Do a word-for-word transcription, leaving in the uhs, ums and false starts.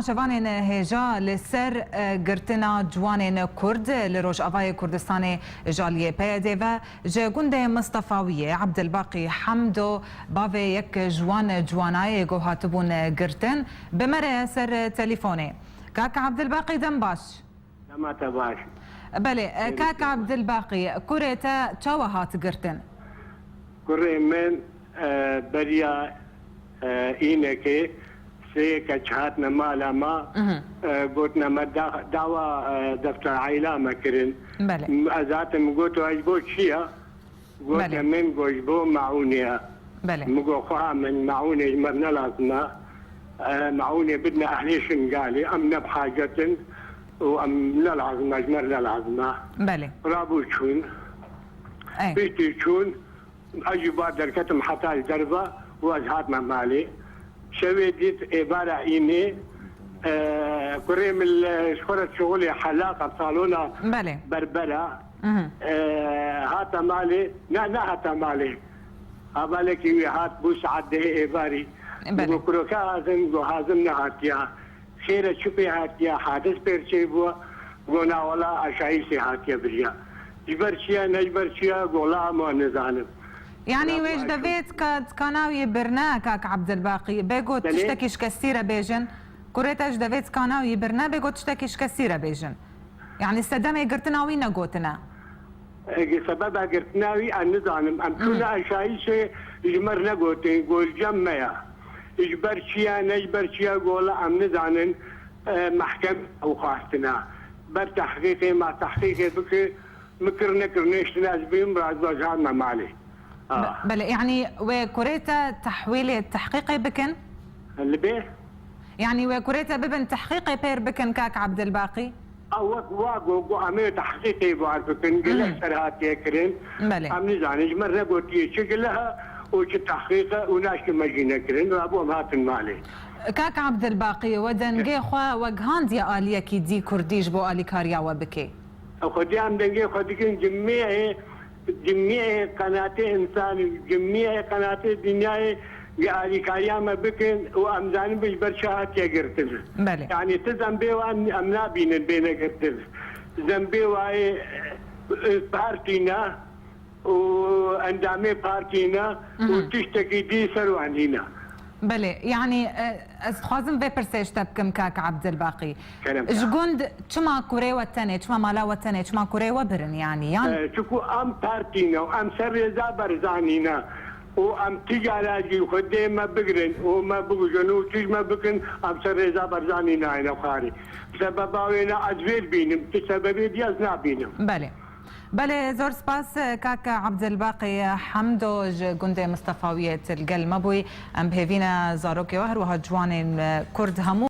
Şevanên hêja li ser, e, girtina ciwanên Kurd li Rojavayê Kurdistanê ji aliyê P Y D'ê ve ji gundê Mistefawiyê Ebdilbaqî Hemdo, bavê yek ji wan ciwanayê ku hatibûn girtin, bi me re ser telîfonê. Kak Ebdilbaqî, dem baş. Dema te baş. Belê, e, Kak Ebdilbaqî, kurê te çawa hat girtin? Kurê min, e, beriya, e, înekê sê keç hatine mala me, Mhm. e, gotine me da-, dawa, e, defter aîla me kirin. Belê. M-, ez hatim, min got, "Ew ji bo çi ye?" Gote Belê. min, got, "Ji bo meûnê ye." Belê. Min got, "Xweha min, meûnê ji me re ne lazim e. E, meûnê bidine ehlê Şingalê, em ne bi hacet in û em ne lazim e, ji me re ne lazim e." Belê. Rabû çûn. Ey. Piştî çûn, ez jî ba derketim heta li derve û ez hatime malê. Şevê dît êvara înê, e, kurê min li, ji xwe re şixulê helaqa salona Belê. berbera, Mhm. e, hate malê, ne, nehate malê. Hevalekî wî hat, bû saet dehê êvarî. Belê. Got, "Kureke hazin?" Got, "Hazin nehatiya." Xêr e, çi pê hatiye? Hadis pêr çêbû? Go, "Na wela, aşayîşê hatiye biriya." "Ji ber çi ye, ne ji ber çi ye?" Go, "Wela, em wan nizanim." Yanî Wela wê ji wela devê tika, tika navî birne, kak Ebdilbaqî. Bê got Belê. tiştekî ji kesî re bêjin. Kurê te ji devê tika navî birne, bê got tiştekî ji kesî re bêjin. Yanî sedemê girtina wî negotine. Ê, sebeba girtina wî em nizanim. Em Hmm. çûne aşayîşê, ji me re negotin, got, "Li cem me ye." Ji ber çi ye, ne ji ber çi ye, got, "Wela em nizanin, e, mehkem ew xwastine. Ber tehqîqê, ma tehqîqê bike, min kir nekir, nêştine ez bîm, razî bû, ez hatime malê." Ah. Be-, belê, yanî wê kurê te tehwîlê tehqîqê bikin? Li bê? Yanî wê kurê te bibin tehqîqê pêr bikin, kak Ebdilbaqî? A, wek wa got, got, "Em ê tehqîqê bar bikin, gileh Hmm. ser hatiye kirin." Belê. Em nizanin, ji me re negotiye çi gileh e û çi tehqîq e û naşkê me jî nekirin. Rabû em hatin malê. Kak Ebdilbaqî, we dengê xwe we gihandiye aliyekî dî kurdî ji bo alîkariya we bike? Xwedî em dengê xwe dikin, cimiyê, cimiyê qenatê însanî, cimiyê qenatê dinyayê, alîkariya me bikin û em zanin ji ber çi hatiye girtin. Belê. Yanî ti zembê wa em, em nabînin bêne girtin. Zembê wa yê, e, partî ne û endamê partî ne û Mhm. tiştekî dî ser wan nîne. Belê, yanî, e, ez dixwazim vê pirsê ji te bikim, kak Ebdilbaqî. Kerem Ji ka. gund çima kurê we tenê, çima mala we tenê, çima kurê we birin, yanî, yan? E, çiku em partî ne û em ser rêza Barzanî ne û em tijara jî xwedê me bigirin û me bikujin û tij me bikin, em ser rêza Barzanî nayne xwarê. Sebeba wê ne ez vê dibînim, tu sebebê dî ez nabînim. Belê. Belê, zor spas, kak Ebdilbaqî Hemdo ji gundê Mistefawiyê tu li gel me bûyî. Em bi hêvî ne zarokê we, her wiha ciwanên, e, Kurd hemû